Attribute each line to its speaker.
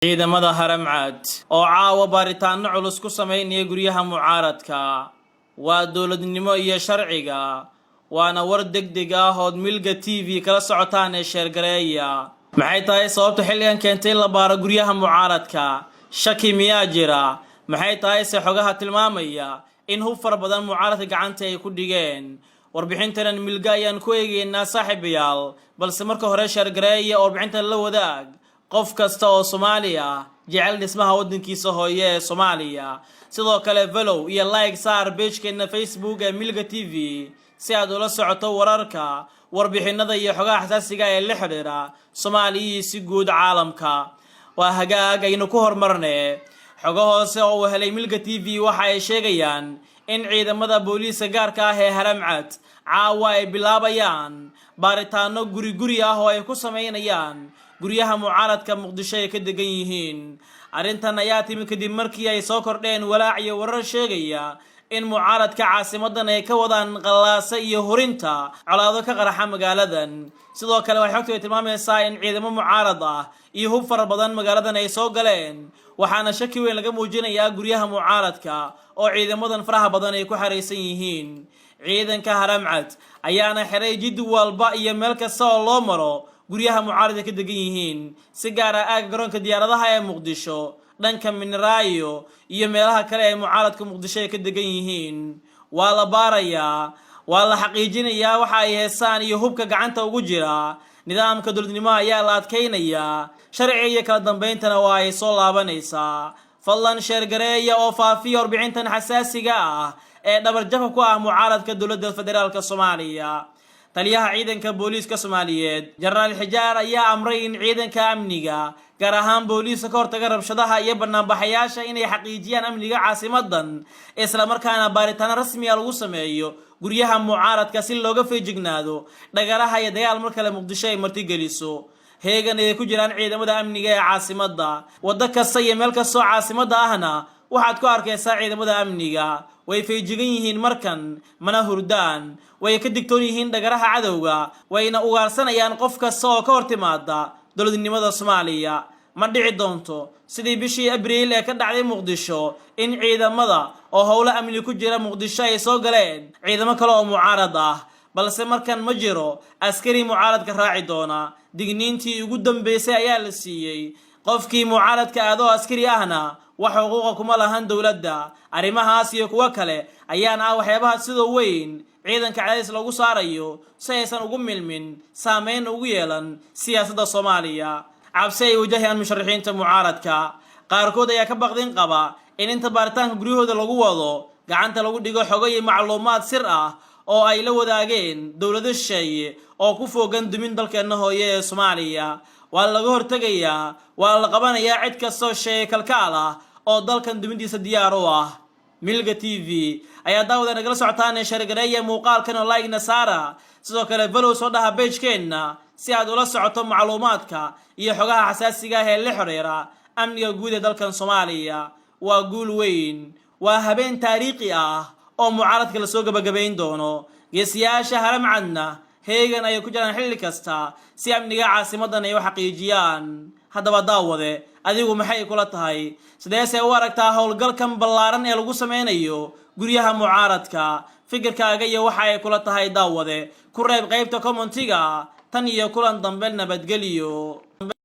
Speaker 1: Ciidamada Haramcad oo caawa baaritaano culus ku samaynaya guryaha mucaaradka. Waa dowladnimo iyo sharciga, waana war deg deg ah ood Milga TV kala socotaan ee share gareeya. Maxay tahay sababta xilligan keentay in la baaro guryaha mucaaradka? Shaki miyaa jira? Maxay tahay se xogaha tilmaamaya in hub fara badan mucaaradka gacanta ay ku dhigeen? Warbixintanan Milga ayaan ku eegeynaa, saaxiibayaal, balse marka hore share gareeya oo warbixintan la wadaag qof kasta oo Soomaali ah, jecel dhismaha waddankiisa hooye ee Soomaaliya. Sidoo kale follow iyo like saar page-keenna Facebook ee Milga TV si aad ula socoto wararka, warbixinada iyo xogaha xasaasiga ee la xidhiira Soomaaliya iyo si guud caalamka. Waa hagaag, aynu ku horumarne. Xogo hoose oo uu helay Milga TV waxa ay sheegayaan in ciidamada booliiska gaarka ah ee Haramcad caawa ay bilaabayaan baaritaano guri guri ah oo ay ku sameynayaan guryaha mucaaradka Muqdisho ay ka degan yihiin. Arrintan ayaa timid kadib markii ay soo kordheen walaac iyo warar sheegaya in mucaaradka caasimadan ay ka wadaan qallaasa iyo hurinta colaado ka qaraxa magaaladan. Sidoo kale waxay xogtu ay tilmaamaysaa in ciidamo mucaarad ah iyo hub fara badan magaaladan ay soo galeen, waxaana shaki weyn laga muujinayaa guryaha mucaaradka oo ciidamadan faraha badan ay ku xaraysan yihiin. Ciidanka Haramcad ayaana xiray jid walba iyo meel kasta oo loo maro guryaha mucaaradka ka degan yihiin, si gaar ah aagga garoonka diyaaradaha ee Muqdisho, dhanka Miniraayo iyo meelaha kale ee mucaaradka Muqdisho ay ka degan yihiin. Waa la baarayaa, waa la xaqiijinayaa waxa ay heesaan iyo hubka gacanta ugu jira. Nidaamka dowladnimo ayaa la adkaynayaa, sharciga iyo kala dambayntana waa ay soo laabanaysaa. Fadlan share gareeya oo faafiya warbixintan xasaasiga ah ee dhabarjabka ku ah mucaaradka dowladda federaalka Soomaaliya. Taliyaha ciidanka booliiska Soomaaliyeed, Jenaraal Xijaar, ayaa amray in ciidanka amniga, gaar ahaan booliiska ka hortaga rabshadaha iyo banaanbaxayaasha, inay xaqiijiyaan amniga caasimadan, islamarkaana baaritaano rasmiya lagu sameeyo guryaha mucaaradka si looga feejignaado dhagaraha iyo dagaal mar kale Muqdisho ay martigeliso. Heegan ay ku jiraan ciidamada amniga ee caasimadda. Waddo kasta iyo meel kastoo caasimadda ahna waxaad ku arkaysaa ciidamada amniga. Way feejigan yihiin markan, mana hurdaan. Way ka digtoon yihiin dhagaraha cadowga, wayna ugaarsanayaan qof kasta oo ka hor timaada dowladnimada Soomaaliya. Ma dhici doonto sidii bishii Abriil ee ka dhacday Muqdisho, in ciidamada oo howlo amni ku jira Muqdisho ay soo galeen ciidamo kale oo mucaarad ah, balse markan ma jiro askari mucaaradka raaci doona. Digniintii ugu dambeysay ayaa la siiyey. Qofkii mucaaradka aadoo askari ahna wax xuquuqa kuma lahan dowladda. Arrimahaas iyo kuwo kale ayaana ah waxyaabaha sida weyn ciidanka cadaadis loogu saarayo si aysan ugu milmin, saameyn ugu yeelan siyaasadda Soomaaliya. Cabsi ay wajahayaan musharaxiinta mucaaradka qaarkood ayaa ka baqdin qaba in inta baaritaanka guryahooda lagu wado gacanta lagu dhigo xogo iyo macluumaad sir ah oo ay la wadaageen dowlado shisheeye oo ku foogan dumin dalkeenna hooye ee Soomaaliya. Waa laga hortegayaa, waa la qabanayaa cid kastoo sheeye kalkaal ah oo dalkan dumintiisa diyaar u ah. Milga TV ayaa daawada nagala socotaan ee share gareeya muuqaalkan oo like-na saara. Sidoo kale follow soo dhaha page-keenna si aad ula socoto macluumaadka iyo xogaha xasaasiga ah ee la xiriira amniga guud ee dalkan Soomaaliya. Waa guul weyn, waa habeen taariikhi ah oo mucaaradka lasoo gabagabayn doono. Geesiyaasha Haramcadna heegan ayay ku jiraan xilli kasta si amniga caasimadan ay u xaqiijiyaan. Haddaba daawade, adigu maxay kula tahay? Sideese u aragtaa howlgalkan ballaaran ee lagu sameynayo guryaha mucaaradka? Fikirkaaga iyo waxa ay kula tahay, daawade, ku reeb qaybta comment-iga. Tan iyo kulan dambe, nabadgeliyo.